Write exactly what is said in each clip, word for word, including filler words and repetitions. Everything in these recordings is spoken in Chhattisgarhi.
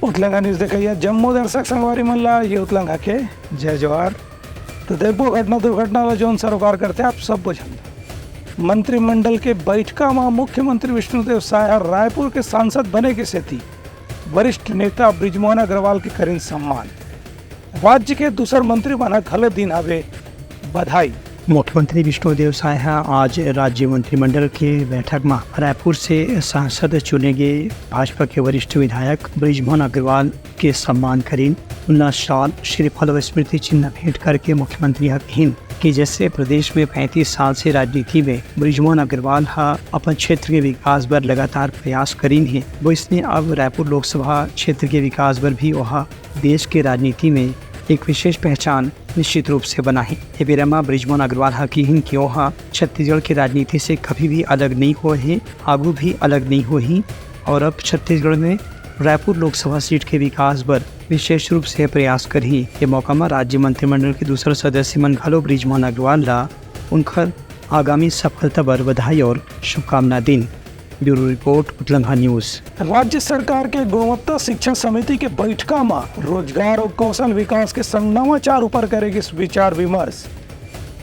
उतलंगा न्यूज देखइया जम्मो दर्शक संगवारी मन ला ये उतलंगा के जय जोहार। तो देखबो घटना दुर्घटना ला जौन सरोकार करथे आप सब झन ला। मंत्रिमंडल के बैठका म मुख्यमंत्री विष्णुदेव साय ह रायपुर के सांसद बने के सेती वरिष्ठ नेता बृजमोहन अग्रवाल के करिन सम्मान। राज्य के दूसर मंत्री मन ह घलो दिन हवे बधाई। मुख्यमंत्री विष्णुदेव साय ह आज राज्य मंत्रिमंडल के बैठक म रायपुर से सांसद चुने गे भाजपा के वरिष्ठ विधायक बृजमोहन अग्रवाल के सम्मान करिन। उन्ना शाल, श्रीफल और स्मृति चिन्ह भेंट करके मुख्यमंत्री ह कहिन कि जैसे प्रदेश में पैंतीस साल से राजनीति में बृजमोहन अग्रवाल ह अपन क्षेत्र के विकास बर लगातार प्रयास करिन हे, वइसने अब रायपुर लोकसभा क्षेत्र के विकास बर भी ओहा देश के राजनीति में एक विशेष पहचान निश्चित रूप से बनाही। ए बेरा म बृजमोहन अग्रवाल ह किहिन कि ओहा छत्तीसगढ़ के राजनीति से कभी भी अलग नइ होए हे, आगू भी अलग नइ होही और अब छत्तीसगढ़ में रायपुर लोकसभा सीट के विकास बर विशेष रूप से प्रयास करही। ये मौका म राज्य मंत्रिमंडल के दूसर सदस्य मन घलो बृजमोहन अग्रवाल ला उनकर आगामी सफलता बर बधाई और शुभकामना दिन। Bureau report, Utlangha news. राज्य सरकार के गुणवत्ता शिक्षा समिति के बैठका म रोजगार और कौशल विकास के संग नवाचार ऊपर करे गिस विचार विमर्श।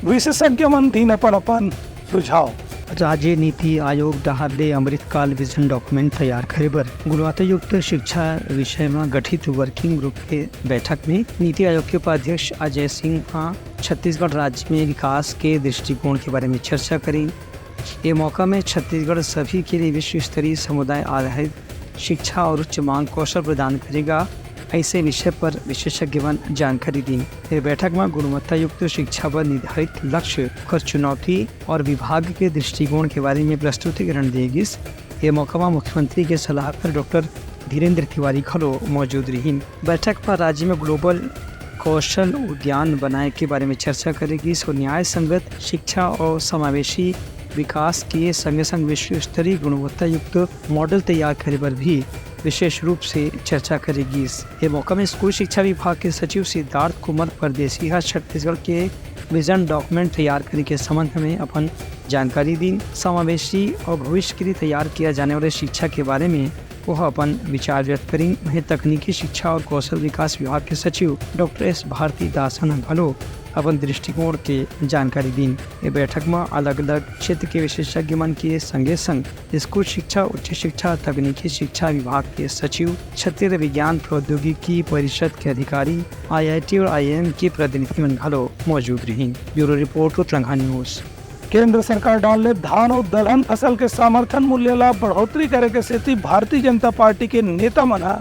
विशेषज्ञ मन दिन अपन अपन सुझाव। राज्य नीति आयोग डहार ले अमृतकाल विजन डॉक्यूमेंट तैयार करे बर गुणवत्तायुक्त शिक्षा विषय म गठित वर्किंग ग्रुप के बैठक में नीति आयोग के उपाध्यक्ष अजय सिंह ह छत्तीसगढ़ राज्य में विकास के दृष्टिकोण के बारे में चर्चा करिन। ये मौका में छत्तीसगढ़ सभी के लिए विश्व स्तरीय समुदाय आधारित शिक्षा और उच्च मांग कौशल प्रदान करेगा, ऐसे विषय पर विशेषज्ञ मन जानकारी दीन। ये बैठक में गुणवत्ता युक्त शिक्षा पर निर्धारित लक्ष्य, ओकर चुनौती और विभाग के दृष्टिकोण के बारे में प्रस्तुतिकरण दिए गिस। ये मौका में मुख्यमंत्री के सलाहकार डॉक्टर धीरेंद्र तिवारी घलो मौजूद रहिन। बैठक पर राज्य में ग्लोबल कौशल उद्यान बनाए के बारे में चर्चा करे गिस और न्याय संगत शिक्षा और समावेशी विकास के संगे संग विश्व स्तरीय गुणवत्ता युक्त मॉडल तैयार करे बर भी विशेष रूप से चर्चा करे गिस। ये मौका में स्कूल शिक्षा विभाग के सचिव सिद्धार्थ कुमार परदेसी ह छत्तीसगढ़ के विजन डॉक्यूमेंट तैयार करे के संबंध में अपन जानकारी दीन। समावेशी और भविष्य के लिए तैयार किया जाने वाले शिक्षा के बारे में ओह अपन विचार व्यक्त करिन। वहीं तकनीकी शिक्षा और कौशल विकास विभाग के सचिव डॉक्टर एस भारती दासन ह घलो अपन दृष्टिकोण के जानकारी दीन। ये बैठक म अलग-अलग क्षेत्र के विशेषज्ञ मन के संगे संग स्कूल शिक्षा, उच्च शिक्षा, तकनीकी शिक्षा विभाग के सचिव, क्षेत्रीय विज्ञान प्रौद्योगिकी परिषद के अधिकारी, आईआईटी और आईआईएम के प्रतिनिधि मन घलो मौजूद रहिन। Bureau report, Utlangha news. केंद्र सरकार डाहर ले धान अउ दलहन फसल के समर्थन मूल्य ला बढ़ोतरी करे के सेती भारतीय जनता पार्टी के नेता मन ह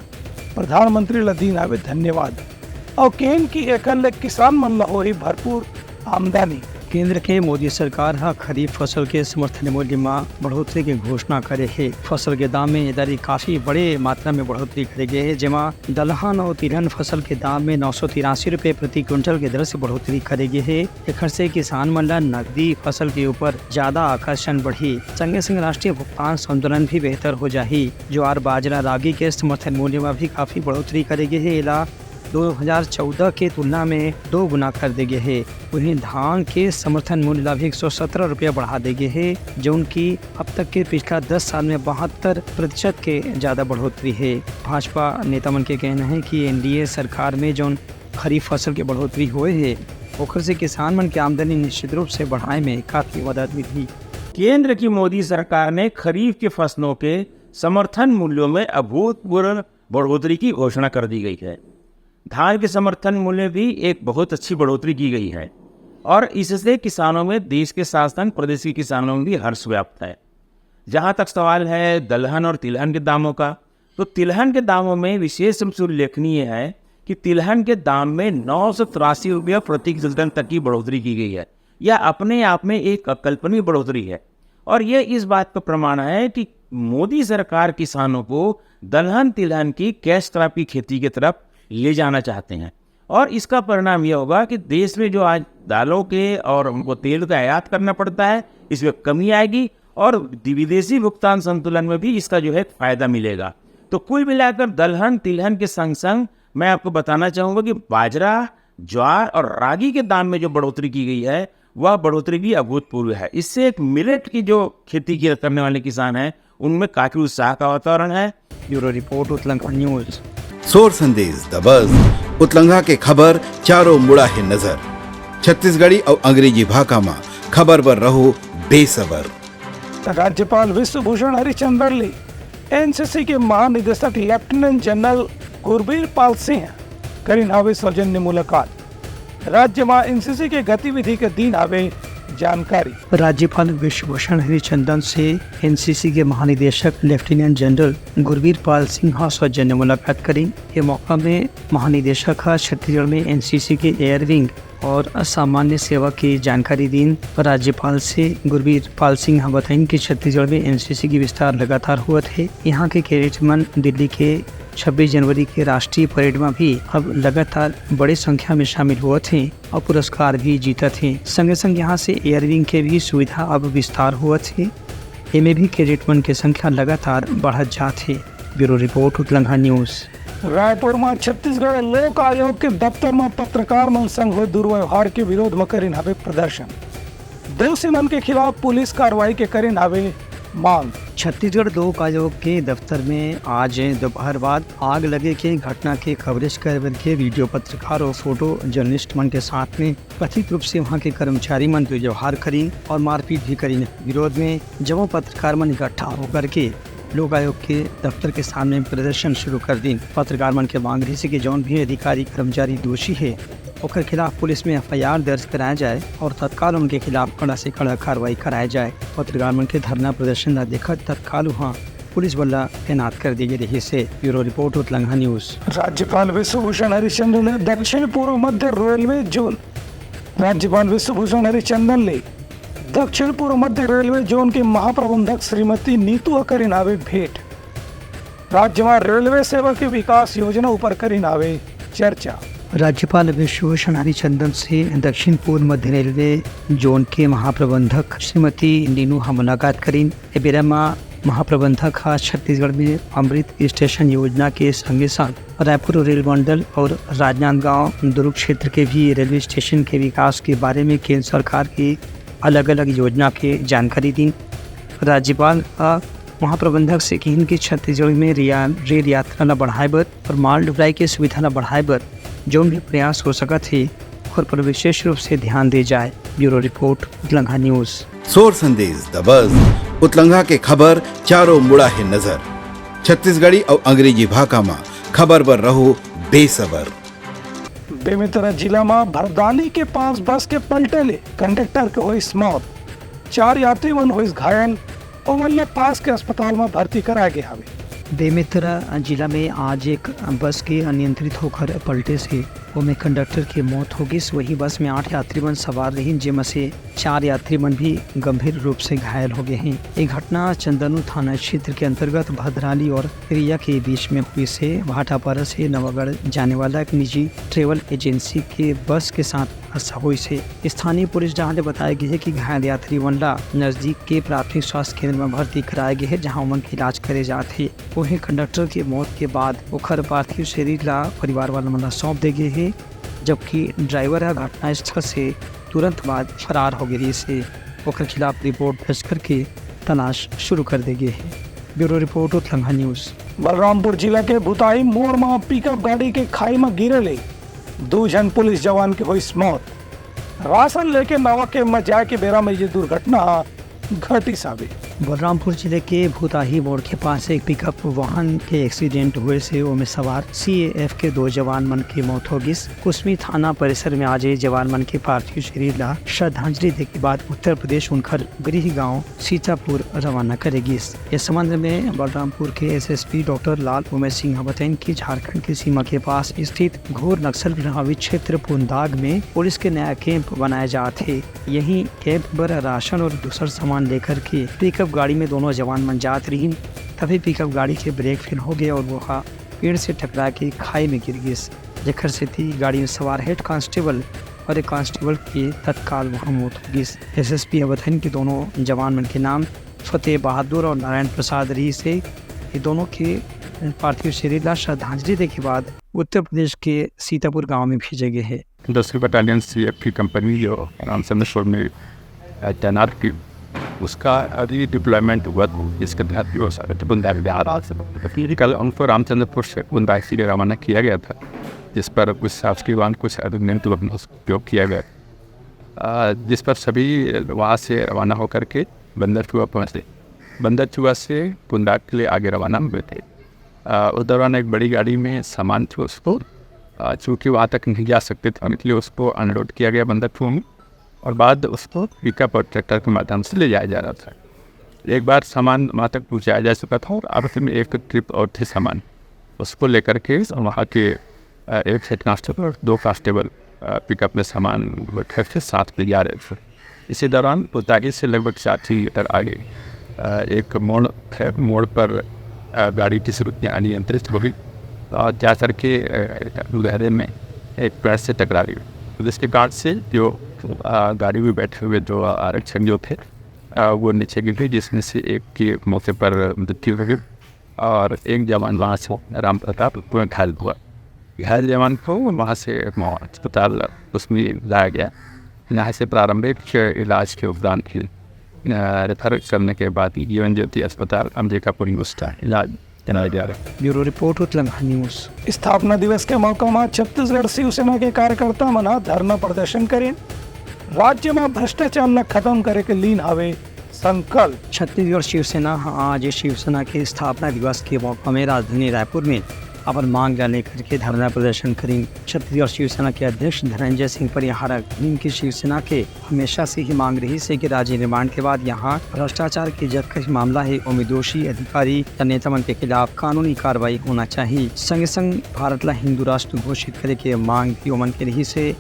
प्रधानमंत्री ला दीन हावे धन्यवाद। अउ केन कि एकर ले किसान मन ला होही भरपूर आमदनी। केंद्र के मोदी सरकार ह खरीफ फसल के समर्थन मूल्य म बढ़ोतरी के घोषणा करे हे। फसल के दाम में ए दरी काफी बड़े मात्रा में बढ़ोतरी करे गे हे, जेमा दलहन अउ तिलहन फसल के दाम में नौ सौ तिरासी रुपये प्रति क्विंटल के दर से बढ़ोतरी करे गे हे। एखर से किसान मन ला नकदी फसल के ऊपर ज्यादा आकर्षण बढ़ही, संगे संग राष्ट्रीय भुगतान संतुलन भी बेहतर हो जाही। ज्वार, बाजरा, रागी के समर्थन मूल्य म भी काफी बढ़ोतरी करे गे हे। एला दो हज़ार चौदह के तुलना में दो गुना कर दे गे हे। वहीं धान के समर्थन मूल्य ला भी एक सौ सत्रह रुपया बढ़ा दे गे हे, जौन की अब तक के पिछला दस साल में बहत्तर प्रतिशत के ज्यादा बढ़ोतरी हे। भाजपा नेता मन के कहना है कि एनडीए सरकार में जौन खरीफ फसल के बढ़ोतरी होए हे, ओखर से किसान मन के आमदनी निश्चित रूप से बढ़ाए में काफी मदद मिलही। केंद्र की मोदी सरकार ने खरीफ के फसलों के समर्थन मूल्यों में अभूतपूर्व बढ़ोतरी की घोषणा कर दी गई है। धान के समर्थन मूल्य भी एक बहुत अच्छी बढ़ोतरी की गई है और इससे किसानों में, देश के साथ संग प्रदेश के किसानों में भी हर्ष व्याप्त है। जहां तक सवाल है दलहन और तिलहन के दामों का, तो तिलहन के दामों में विशेष रूप से उल्लेखनीय है कि तिलहन के दाम में नौ सौ तिरासी रुपया प्रति क्विंटल तक की बढ़ोतरी की गई है। यह अपने आप में एक अकल्पनीय बढ़ोतरी है और यह इस बात का प्रमाण है कि मोदी सरकार किसानों को दलहन तिलहन की कैश क्रॉप की खेती की तरफ ले जाना चाहते हैं। और इसका परिणाम यह होगा कि देश में जो आज दालों के और हमको तेल का आयात करना पड़ता है, इसमें कमी आएगी और विदेशी भुगतान संतुलन में भी इसका जो है फायदा मिलेगा। तो कुल मिलाकर दलहन तिलहन के संग संग मैं आपको बताना चाहूंगा कि बाजरा, ज्वार और रागी के दाम में जो बढ़ोतरी की गई है, वह बढ़ोतरी भी अभूतपूर्व है। इससे एक मिलेट की जो खेती की करने वाले किसान हैं, उनमें काफी उत्साह का वातावरण है। Bureau report, Utlang news. सोर संदेश दबस, उतलंघा के खबर चारों मुड़ा हे नजर। छत्तीसगढ़ी अउ अंग्रेजी भाखा म खबर बर रहो बेसबर। राज्यपाल विश्वभूषण हरिचंदन ले एनसीसी के महानिदेशक लेफ्टिनेंट जनरल गुरबीर पाल सिंह करिन हावे सौजन्य मुलाकात। राज्य म एनसीसी के गतिविधि के दिन हावे जानकारी। राज्यपाल विश्वभूषण हरिचंदन से एनसीसी के महानिदेशक लेफ्टिनेंट जनरल गुरबीर पाल सिंह ह सौजन्य मुलाकात करिन। ये मौका में महानिदेशक ह छत्तीसगढ़ में एनसीसी के एयर विंग और सामान्य सेवा के जानकारी दीन। राज्यपाल से गुरबीर पाल सिंह ह बताइन कि छत्तीसगढ़ में एनसीसी के विस्तार लगातार होवत हे। यहाँ के कैडेट मन दिल्ली के छब्बीस जनवरी के राष्ट्रीय परेड म भी अब लगातार बड़े संख्या में शामिल होवत हे और पुरस्कार भी जीतत हे। संगे संग यहाँ से एयर विंग के भी सुविधा अब विस्तार होवत हे। एमे भी कैडेट मन के संख्या लगातार बढ़त जात हे। Bureau report, Utlangha news. Raipur म छत्तीसगढ़ लोक आयोग के दफ्तर म पत्रकार मन संग होय दुर्व्यवहार के विरोध म करिन हावे प्रदर्शन। दोषी मन के खिलाफ पुलिस कार्रवाई के करिन हावे मांग। छत्तीसगढ़ लोक आयोग के दफ्तर में आज दोपहर बाद आग लगे के घटना के कवरेज करे बर के वीडियो पत्रकार और फोटो जर्नलिस्ट मन के साथ में कथित रूप से वहां के कर्मचारी मन दुर्व्यवहार करिन और मारपीट भी करिन। विरोध में जम्मो पत्रकार मन इकट्ठा होकर के लोक आयोग के दफ्तर के सामने प्रदर्शन शुरू कर दीन। पत्रकार मन के मांग रहिस कि जौन भी अधिकारी कर्मचारी दोषी हे, ओकर खिलाफ पुलिस में एफआईआर दर्ज कराया जाए और तत्काल उनके खिलाफ कड़ा से कड़ा कार्रवाई कराया जाए। पत्रकार मन के धरना प्रदर्शन ला देखत तत्काल उहां पुलिस बल ला तैनात कर दिए गए रहिस हे। Bureau report, Utlangha news. राज्यपाल विश्वभूषण हरिचंदन ने दक्षिण पूर्व मध्य रेलवे जोन राज्यपाल विश्वभूषण हरिचंदन ले दक्षिण पूर्व मध्य रेलवे जोन के महाप्रबंधक श्रीमती नीतू ह करिन हावे भेंट। राज्य म रेलवे सेवा के विकास योजना ऊपर करिन हावे चर्चा। राज्यपाल विश्वभूषण हरिचंदन से दक्षिण पूर्व मध्य रेलवे जोन के महाप्रबंधक श्रीमती नीनू ह मुलाकात करिन। ए बेरा म महाप्रबंधक ह छत्तीसगढ़ में अमृत स्टेशन योजना के संगे साथ रायपुर रेल मंडल और राजनांदगांव दुर्ग क्षेत्र के भी रेलवे स्टेशन के विकास के बारे में केंद्र सरकार के अलग-अलग योजना के जानकारी दीन। राज्यपाल ह महाप्रबंधक से किहिन कि छत्तीसगढ़ में रिया-, रेल यात्रा ला बढ़ाए बर और माल ढुलाई के सुविधा ला बढ़ाए बर जौन भी प्रयास हो सकत हे, ओकर पर विशेष रूप से ध्यान दे जाए। Bureau report, Utlangha news. सोर संदेश दबस, उतलंघा के खबर चारों मुड़ा हे नजर। छत्तीसगढ़ी अउ अंग्रेजी भाखा म खबर बर रहो बेसबर। बेमेतरा जिला म भरदानी के पास बस के पलटे ले कंडक्टर के होइस मौत, चार यात्री मन होइस घायल, ओमन ल पास के अस्पताल म भर्ती कराए गे हावे। बेमेतरा जिला में आज एक बस के अनियंत्रित होकर पलटे से ओमे कंडक्टर के मौत हो गिस। वही बस में आठ यात्री मन सवार रहिन, जेमा से चार यात्री मन भी गंभीर रूप से घायल हो गए हैं। ये घटना चंदनू थाना क्षेत्र के अंतर्गत भद्राली और रिया के बीच में हुई से भाटापारा से नवागढ़ जाने वाला एक निजी ट्रेवल एजेंसी के बस के साथ हादसा होइस हे। स्थानीय पुलिस डहार ले बताए गे हे कि घायल यात्री मन ला नजदीक के प्राथमिक स्वास्थ्य केंद्र म भर्ती कराए गे हे, जहां ओमन के इलाज करे जात हे। वहीं कंडक्टर के मौत के बाद ओखर पार्थिव शरीर ला परिवार वाला मन ला सौंप दे गे हे, जबकि ड्राइवर ह घटनास्थल से तुरंत बाद फरार हो गे रिहिस हे। ओखर खिलाफ रिपोर्ट दर्ज करके तलाश शुरू कर दे गे हे। Bureau report, Utlangha news. Balrampur जिला के भुताही मोड़ म पिकअप गाड़ी के खाई म गिरे ले दू झन पुलिस जवान के होइस मौत। राशन लेके नवा कैंप म जाए के बेरा म ये दुर्घटना घटिस हावे। बलरामपुर जिले के भुताही मोड़ के पास एक पिकअप वाहन के एक्सीडेंट होए से ओमे सवार सीएएफ के दो जवान मन के मौत हो गिस। कुसमी थाना परिसर में आज ये जवान मन के पार्थिव शरीर ला श्रद्धांजलि दे के बाद उत्तर प्रदेश उनकर गृह गांव सीतापुर रवाना करे गिस। इस संबंध में बलरामपुर के एसएसपी डॉक्टर लाल उमेश सिंह ह बताइन कि झारखंड के सीमा के पास स्थित घोर नक्सल प्रभावित क्षेत्र पुंदाग में पुलिस के नया कैंप बनाए जात हे। यही कैंप बर राशन और दूसर सामान लेकर के पिकअप गाड़ी में दोनों जवान मन जात रहिन, तभी पिकअप गाड़ी के ब्रेक फेल हो गए और वो हा पेड़ से टकरा के खाई में गिर गिस, जेकर सेती गाड़ी में सवार हेड कांस्टेबल और एक कांस्टेबल के तत्काल वहां मौत हो गिस। एसएसपी ह बताइन कि दोनों जवान मन के नाम फतेह बहादुर और नारायण प्रसाद रहिस हे। ये दोनों के पार्थिव शरीर ला श्रद्धांजलि दे के बाद उत्तर प्रदेश के सीतापुर गांव में भेजे गए हे। दूसरी बटालियन सीएफ की कंपनी जो रामचंद्रपुर में, अ, तैनात की, उसका अभी डिप्लॉयमेंट हुआ था, जिसके तहत जो सारे बुंदा बिहार से कल उनको रामचंद्रपुर से बुंदा के लिए रवाना किया गया था, जिस पर कुछ शासकीय वाहन, कुछ अधिनियम उपयोग किया गया, जिस पर सभी वहाँ से रवाना होकर के बंदरचुआ पहुँचे। बंदरचुआ से बुंदा के लिए आगे रवाना हुए थे। उस दौरान एक बड़ी गाड़ी में सामान थे, उसको चूँकि वहाँ तक नहीं जा सकते थे, इसलिए उसको अनलोड किया गया बंदरचुआ में और बाद उसको पिकअप और ट्रैक्टर के माध्यम से ले जाया जा रहा था। एक बार सामान वहाँ तक पहुँचाया जा चुका था और अब फिर एक ट्रिप और थे सामान, उसको लेकर के वहाँ के एक हेड कांस्टेबल और दो कांस्टेबल पिकअप में सामान बैठे थे, साथ ले जा रहे थे। इसी दौरान कोताही से लगभग सात सौ मीटर आगे एक मोड़ है, मोड़ पर गाड़ी की स्थिति अनियंत्रित हो गई और जा करके गहरे में एक पेड़ से टकरा गई, जिसके कारण से जो गाड़ी में बैठे हुए जो आरक्षक जो थे, वो नीचे गिर गए, जिसमें से एक की मौके पर मृत्यु हो गई और एक जवान वहाँ से राम प्रताप घायल हुआ। घायल जवान को वहाँ से अस्पताल उसमें लाया गया। यहाँ से प्रारंभिक इलाज के उपरांत रेफर करने के बाद जीवन ज्योति अस्पताल अंबिकापुर में उसका इलाज कराया जा रहा है। Bureau report, Utlanga news. स्थापना दिवस के मौका म छत्तीसगढ़ शिवसेना के कार्यकर्ता मन ह धरना प्रदर्शन करिन। राज्य म भ्रष्टाचार ल खत्म करे के लीन हवे संकल्प। छत्तीसगढ़ शिवसेना ह आज शिवसेना के स्थापना दिवस के मौका में राजधानी रायपुर में अपन मांग ला लेकर के धरना प्रदर्शन करिन। छत्तीसगढ़ शिवसेना के अध्यक्ष धनंजय सिंह परिहार ह कहिन कि शिवसेना के हमेशा से ही मांग रहिस हे कि राज्य निर्माण के बाद यहाँ भ्रष्टाचार के जतका भी मामला हे, ओमे दोषी अधिकारी या नेता मन के खिलाफ कानूनी कार्रवाई होना चाहिए। संगे संग भारत ला हिंदू राष्ट्र घोषित करे के मांग भी ओमन के रहिस हे।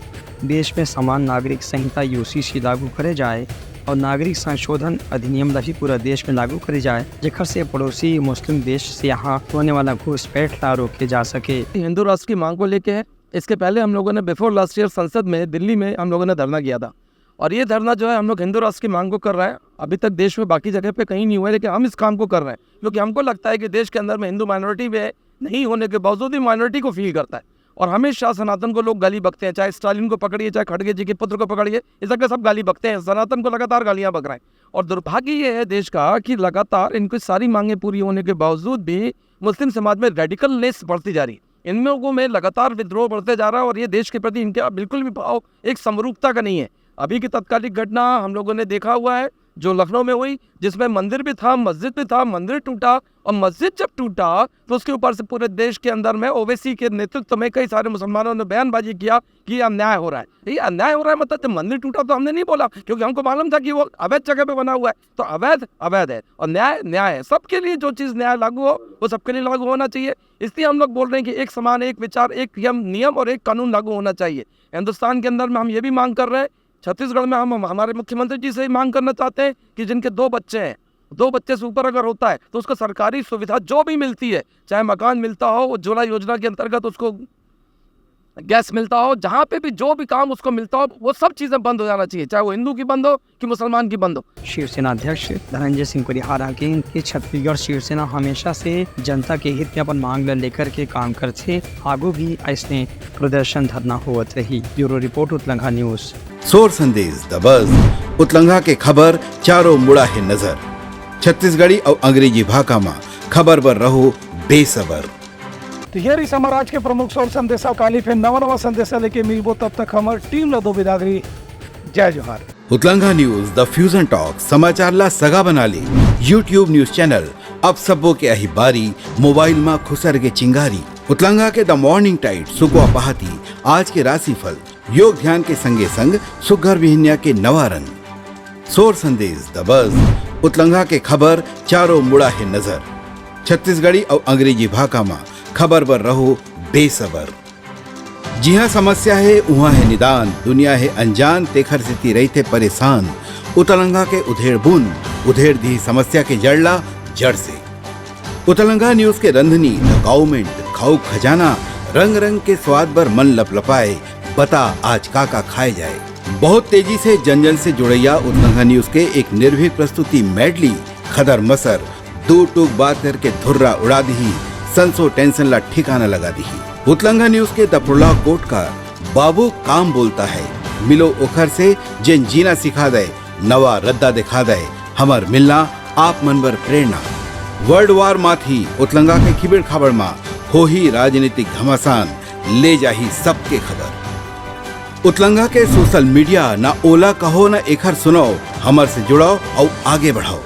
देश में समान नागरिक संहिता, यूसीसी, लागू करे जाए और नागरिक संशोधन अधिनियम ला भी पूरा देश में लागू करे जाए, जेकर से पड़ोसी मुस्लिम देश से यहाँ होने वाला घुसपैठ ला रोके जा सके। हिंदू राष्ट्र की मांग को लेके है। इसके पहले हम लोगों ने before last year संसद में दिल्ली में हम लोगों ने धरना किया था और ये धरना जो है हम लोग हिंदू राष्ट्र की मांग को कर रहे हैं। अभी तक देश में बाकी जगह पे कहीं नहीं हुआ है, लेकिन हम इस काम को कर रहे हैं क्योंकि हमको लगता है कि देश के अंदर में हिंदू माइनॉरिटी में नहीं होने के बावजूद भी माइनॉरिटी को फील करता है। और हमेशा सनातन को लोग गाली बकते हैं, चाहे स्टालिन को पकड़िए, चाहे खड़गे जी के पुत्र को पकड़िए, ये सबके सब गाली बकते हैं, सनातन को लगातार गालियां बक रहे हैं। और दुर्भाग्य ये है देश का कि लगातार इनकी सारी मांगें पूरी होने के बावजूद भी मुस्लिम समाज में रेडिकलनेस बढ़ती जा रही है, इन लोगों में लगातार विद्रोह बढ़ते जा रहा है और ये देश के प्रति इनका बिल्कुल भी भाव एक समरूपता का नहीं है। अभी की तत्कालिक घटना हम लोगों ने देखा हुआ है जो लखनऊ में हुई, जिसमें मंदिर भी था, मस्जिद भी था, मंदिर टूटा और मस्जिद जब टूटा तो उसके ऊपर से पूरे देश के अंदर में ओवैसी के नेतृत्व में कई सारे मुसलमानों ने बयानबाजी किया कि ये अन्याय हो रहा है। ये अन्याय हो रहा है मतलब जब मंदिर टूटा तो हमने नहीं बोला क्योंकि हमको मालूम था कि वो अवैध जगह पे बना हुआ है। तो अवैध अवैध है और न्याय न्याय है। सबके लिए जो चीज़ न्याय लागू हो वो सबके लिए लागू होना चाहिए। इसलिए हम लोग बोल रहे हैं कि एक समान, एक विचार, एक नियम नियम और एक कानून लागू होना चाहिए। हिंदुस्तान के अंदर में हम ये भी मांग कर रहे हैं, छत्तीसगढ़ में हम हमारे मुख्यमंत्री जी से ही मांग करना चाहते हैं कि जिनके दो बच्चे हैं, दो बच्चे से ऊपर अगर होता है तो उसको सरकारी सुविधा जो भी मिलती है, चाहे मकान मिलता हो, उज्ज्वला योजना के अंतर्गत उसको गैस मिलता हो, जहाँ पे भी जो भी काम उसको मिलता हो, वो सब चीज़ें बंद हो जाना चाहिए, चाहे वो हिंदू की बंद हो कि मुसलमान की बंद हो। शिवसेना अध्यक्ष धनंजय सिंह परिहार ह कहिन कि छत्तीसगढ़ शिवसेना हमेशा से जनता के हित में अपन मांग ल लेकर के काम करथे, आगू भी ऐसने प्रदर्शन धरना होवत रही। Bureau report, Utlanga news. सोर संदेश द बज, उतलंगा के खबर चारों मुड़ा हे नजर। छत्तीसगढ़ी अउ अंग्रेजी भाखा म खबर बर रहो बेसबर। तो ये रही हमारा आज के प्रमुख सोर संदेशा। काली फिर नवा नवा संदेशा लेके मिलबो, तब तक हमार टीम ला दो बिदागरी। जय जोहार। उतलंगा न्यूज, द फ्यूजन टॉक, समाचार ला सगा बना ले। YouTube न्यूज चैनल, अब सबो के अही बारी, मोबाइल मा खुसर के चिंगारी। उतलंगा के द मॉर्निंग टाइड, सुकवा पहाती, आज के राशिफल, योग ध्यान के संगे संग सुघर बिहनिया के नवा रंग। सोर संदेश द बज, उतलंगा के खबर चारों मुड़ा हे नजर। छत्तीसगढ़ी अउ अंग्रेजी भाखा मा खबर बर रहो बेसबर। जिहाँ समस्या हे, उहाँ हे निदान, दुनिया हे अनजान, तेखर सेती रहिथे परेशान। उतलंगा के उधेड़ बुन, उधेड़ दिही समस्या के जड़ ला जड़ से। उतलंगा न्यूज के रंधनी, द काउमेंट, खाऊ खजाना, रंग रंग के स्वाद बर मन लपलपाए, बता आज का का खाए जाए। बहुत तेजी से जन जन से जुड़ैया उतलंगा न्यूज के एक निर्भीक प्रस्तुति मेडली, खदर मसर, दू टूक बात करके धुर्रा उड़ा दिही, संसो टेंशन ला ठिकाना लगा दिही। उतलंगा न्यूज के दपुड़ला कोटकार, बाबू काम बोलता है, मिलो ओखर से जेन जीना सिखा दे, नवा रद्दा दिखा दे, हमर मिलना आप मन बर प्रेरणा। वर्ल्ड वार माथी उतलंगा के खिबेड़ खाबड़ मा होही राजनीतिक घमासान, ले जाही सबके खबर। उतलंगा के सोशल मीडिया ना ओला कहो ना एखर सुनाओ, हमर से जुड़ाओ अउ आगे बढ़ाओ।